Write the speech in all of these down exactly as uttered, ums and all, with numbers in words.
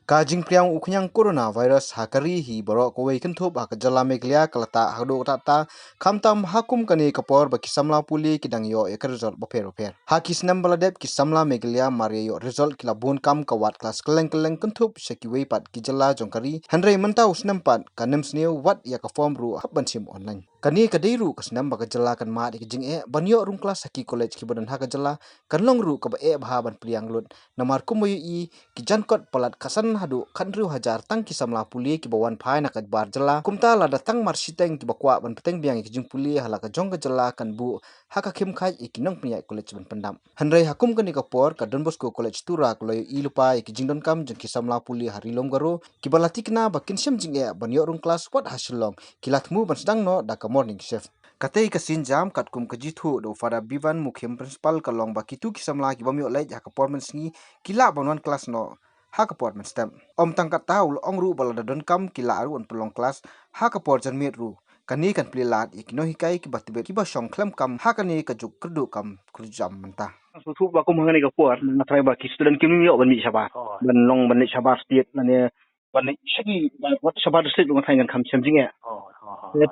Ka jingpdiang u khñiang coronavirus ha ka ri hi baroh kawei kynthup ha ka jylla Meghalaya ka la tah haduh katta katta, khamtam ha kum kane ka por ba ki samla pule ki dang ïoh ïa ka result bapher bapher. Ha ki snem ba la dep ki samla Meghalaya mar ïa ïoh result ki la bun kam ka wad klas kylleng kylleng kynthup sha kiwei pat ki jylla jong ka ri. Hynrei mynta u snem pat ka nym sniew wat ïa ka form ruh hap ban shim online. Kane ka dei ruh ka snem ba ka jylla kan mad ïa ka jingeh ban ïoh rung klas ha ki college kiba don ha ka jylla, kan long ruh kaba eh bha ban pdiang lut. Namar kumba ïohi ki jan kot palat khatsan haduh khathynriew hajar tang ki samla pule kiba wan phai na ka bar jylla. Kumta lada tang mar shiteng kiba kwah ban bteng biang ïa ka jingpule ha la ka jong ka jylla kan buh ha ka khim khaid ïa ki nongpynïaid college ban pyndap. Hynrei ha kum kane ka por ka Don Bosco College Tura ka la ïohi lypa ïa ki jingdonkam jong ki samla pule ha Ri Lum Garo kiba la tikna ba kin shem jingeh ban ïoh rung klas wat ha Shillong. Ki la thmu ban sdang noh da ka morning shift. Katei ka sienjam katkum ka jingthoh da u Father Bivan Mukhim, Principal, ka long ba kito ki samla kibym ïoh leit ha ka por mynsngi ki lah ban wan klas noh ha ka por mynstep. Ym tang katta, u la ong ruh ba lada donkam ki lah ruh ban pynlong klas ha ka por janmiet ruh. Kane kan plie lad ïa ki nonghikai kiba tbit kiba shong khlem kam ha kane ka juk kyrduh kam kyrjam mynta. Sngewthuh ba kum ha kane ka por nga tharai ba ki student kim ïoh ban mih shabar, ban long ban leit shabar state lane ban leit sha ki, ba wat shabar district ruh nga tharai kan kham shem jingeh.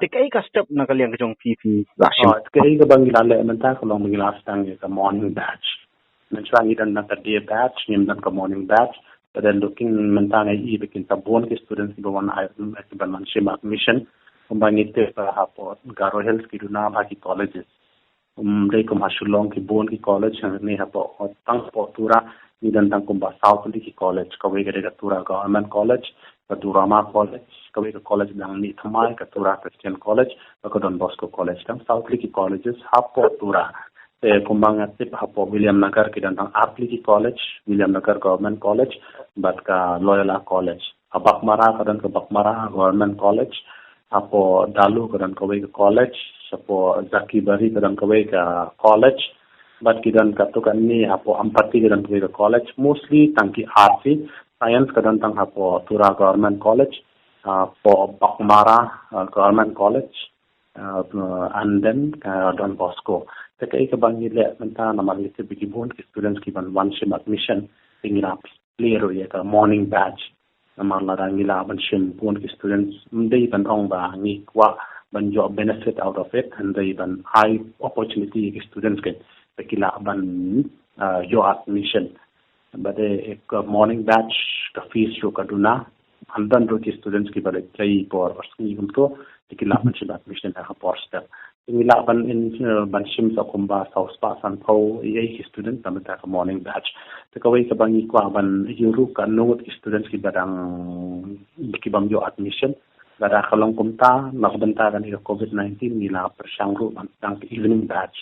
Te kaei ka step na ka liang ka jong phi, phi la shim? Kaei kaba ngi la leh mynta ka long ba ngi la sdang ïa ka morning batch. Mynshwa ngi don na ka day batch, ngim don ka morning batch. Te don looking mynta ngi i ba kin sa bun ki students kiba wan ai, kiban wan shim admission. Kumba ngi tip ba hapoh Garo Hills ki duna bha ki colleges. Um, dei kum ha Shillong ki bun ki college, ne hapoh, tang hapoh Tura ngi don tang kumba saw tylli ki college, kawei ka dei ka Tura Government College, ka Durama College, kawei ka college dang mih thymmai, ka Tura Christian College, ka Don Bosco College, tang saw tylli ki colleges hapoh Tura. Te kumba nga tip hapoh Williamnagar ki don tang ar tylli ki college, Williamnagar Government College bad ka Loyola College. Ha Baghmara ka don ka Baghmara Government College, hapoh Dalu ka don kawei ka college, hapoh Zakibari ka don kawei ka college, bad ki don katto katne hapoh Ampati ka don kawei ka college, mostly tang ki arts, science ka don tang hapoh Tura Government College, hapoh Baghmara, uh, Government College, uh, and then, uh, Don Bosco. Te kaei kaba ngi leh mynta namar ngi tip ba ki bun ki students kiban wan shim admission, te ngi la plie ruh ïa ka morning batch. Namar lada ngi lah ban shim bun ki students, ym dei ban ong ba ngi kwah ban ïoh benefit out of it, hynrei ban ai opportunity ïa ki students kein ba ki lah ban, uh, ïoh admission. Bad ïa ka morning batch ka fees ruh ka duna. Hynrei don ruh ki students kiba leit trei por barsngi kumto, te ki lah ban shim admission ha ka por step. Te ngi lah ban in, eh, ban shim sa kumba saw spah sanphew ïa ki students na bynta ka morning batch. Te kawei kaba ngi kwah ban ïoh ruh katno ngut ki students kiba dang, kibym ïoh admission. Lada ka long kumta na ka bynta kane ka covid nineteen ngi la pyrshang ruh ban sdang ka evening batch.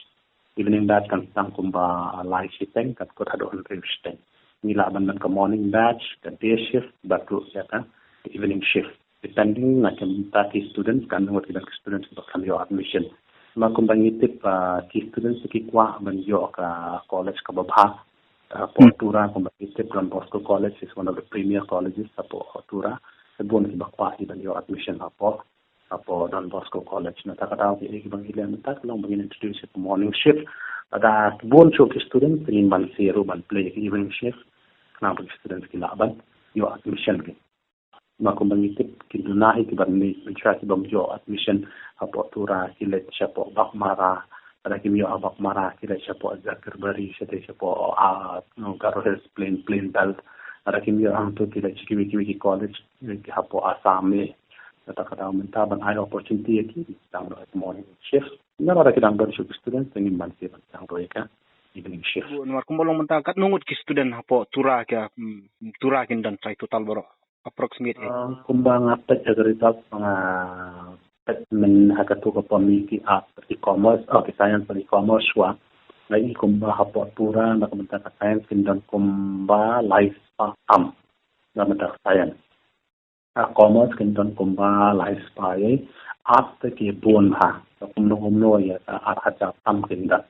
Evening batch kan sdang kumba lai shiteng, kan kut haduh hynriew shiteng. Ngi lah ban don ka morning batch, ka day shift, bad ruh ïa ka evening shift. Depending na ka bynta ki students, katno ngut ki don ki students kiba khlem ïoh admission. Namar kumba ngi tip, ah, ki students ki kwah ban ïoh ka college kaba bha. Ah, hapoh Tura kumba ngi tip Don Bosco College is one of the premier colleges hapoh Tura. Te bun kiba kwah ban ïoh admission hapoh hapoh Don Bosco College. Na kata ka daw kiei kiba ngi leh mynta ka long ba ngin introduce ïa ka morning shift. Lada bun shuh ki student te ngin banse ruh ban plie ïa ka evening shift, khnang ba ki student ki lah ban ïoh admission ki. Namar kumba ngi tip ki duna hi kiban mih, mynshwa kibym ïoh admission hapoh Tura ki leit shapoh Baghmara. Lada kim ïoh ha Baghmara ki leit shapoh Zakibari, shatei shapoh, ah, Garo Hills Plain, Plain Belt. Lada kim ïoh hangto ki leit sha kiwei kiwei ki college, eh, hapoh Assam, eh. Kata ka daw mynta ban ai opportunity ïa ki, sdang ruh ïa ka morning shift. Lada ki dang don shuh ki students, te ngim banse ban sdang ruh ïa ka evening shift. Namar kumba long mynta katno ngut ki student hapoh Tura ki, hmm, Tura kin don trai total baroh, approximate, eh? Ah, kumba nga peit ha ka result ba nga peit mynne ha kato ka por, mih ki arts, ki commerce, oh, ki science, ki commerce shuwa. Nga i kumba hapoh Tura na ka bynta ka science kin don kumba lai spah tam na ka bynta ka science. Ha commerce kin don kumba lai spah ïa, arts te ki bun ha, kumno kumno ïa, ar hajar tam kin don.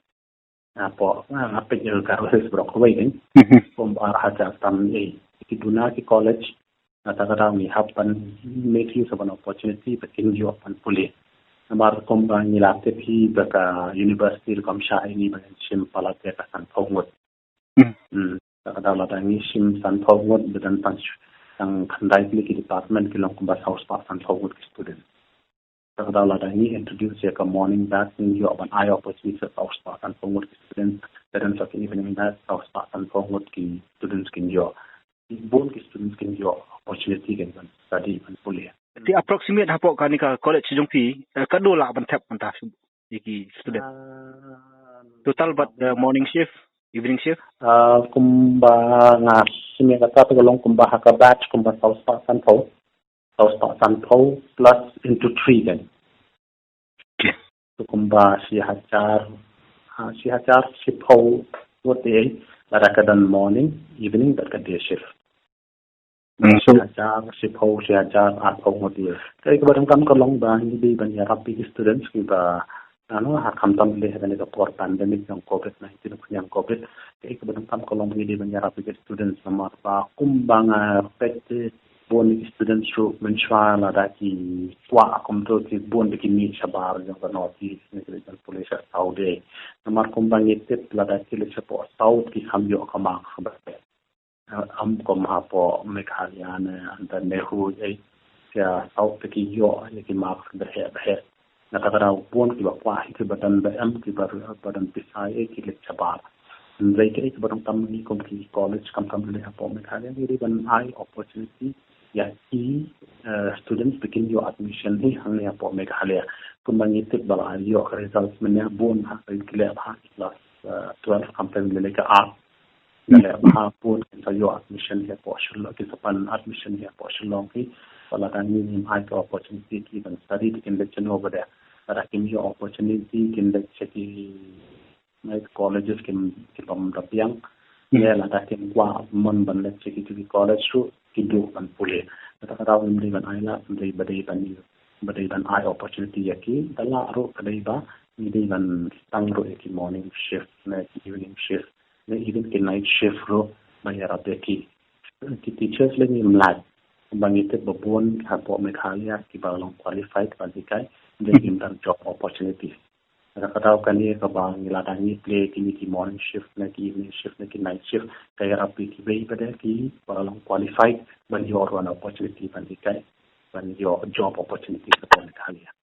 Hapoh, ah, nga peit ïa ka result baroh kawei kin, kumba ar hajar tam ïa. Ki duna ki college, na kata ka daw ngi hap ban make use of an opportunity ba kin ïoh ban pule. Namar kumba ngi la tip hi ba ka university ruh kam shah ïa ngi ban shim palat ïa ka sanphew ngut. Hmm. Hmm. Kata ka daw lada ngi shim sanphew ngut, ba don tang shu-, Tang khyndai tylli ki department ki long kumba saw spah sanphew ngut ki student. Te ka daw lada ngi introduce ïa ka morning batch ngi ïoh ban ai opportunity sa saw spah sanphew ngut ki student, te don sa ka evening batch saw spah sanphew ngut ki students kin ïoh. Bun ki students kin ïoh opportunity kin ban study ban pule. Te approximate hapoh kane ka college jong phi, eh, katno lah ban thep mynta ïa ki student? Ah, total bad, eh, morning shift, evening shift? Ah, kumba nga sngewthuh kata ka long kumba ha ka batch kumba saw spah sanphew. Saw spah sanphew plus into three kan. Okay. Te kumba shi hajar, ah, shi hajar shiphew ngut ïa lada ka don morning, evening bad ka day shift. Hmm, shi so hajar shiphew, shi hajar arphew ngut ïa. Kaei kaba donkam ka long ba ngi dei ban ïarap ïa ki students kiba, ano, ha khamtam leh ha kane ka por pandemic jong covid nineteen, ka khñiang covid. Kaei kaba donkam ka long ba ngi dei ban ïarap ïa ki students namar ba kumba nga peit te bun ki students ruh mynshuwa lada ki kwah kumto ki bun ba ki mih shabar jong ka North East ne ki leit ban pule sha Saudi. Namar kumba ngi tip lada ki leit shapoh South ki kham ïoh ka marks ba heh. Em kum hapoh Meghalaya ne under NEHU ei, sha South te ki ïoh ïa ki marks ba heh ba heh. Na kata ka daw bun kiba kwah, kiba don ba em, kiba, ba don pisa ei ki leit shabar. Hynrei kaei kaba donkam ngi kum ki college khamtam leh hapoh Meghalaya ngi dei ban ai opportunity ïa ki, eh, students ba kin ïoh admission hi hangne hapoh Meghalaya. Kumba ngi tip ba la ïoh ka result mynne bun ha ki leh bha ki class, eh, twelve khamtam leh ka art. Ki leh bha bun kin sa ïoh admission hi hapoh Shillong, ki sa pan admission hi hapoh Shillong hi. Ba lada ngi ngim ai ka opportunity ki ban study te kin leit shano ba dei. Lada kim ïoh opportunity kin leit sha ki, na ki colleges kim, ki bym da biang. Hmm. Ne lada kim kwah mon ban leit sha ki, ki college ruh ki duh ban pule. Kata ka daw ngim dei ban ai lad, ngim dei ba dei ban, ba dei ban ai opportunity ïa ki. Da lah ruh ka dei ba ngi dei ban tang ruh ïa ki morning shift ne ki evening shift ne even ki night shift ruh ba ïarap ïa ki. Ki teachers lei ngim lad. Ba ngi tip ba bun hapoh Meghalaya kiba long qualified ban hikai, hynrei ngim don job opportunity. Kata ka daw kane kaba ngi, lada ngi plie kine ki morning shift ne ki evening shift ne ki night shift, ka ïarap ïa kiwei pat de kiba long qualified ban ïoh ruh opportunity ban hikai, ban ïoh job opportunity hapoh Meghalaya.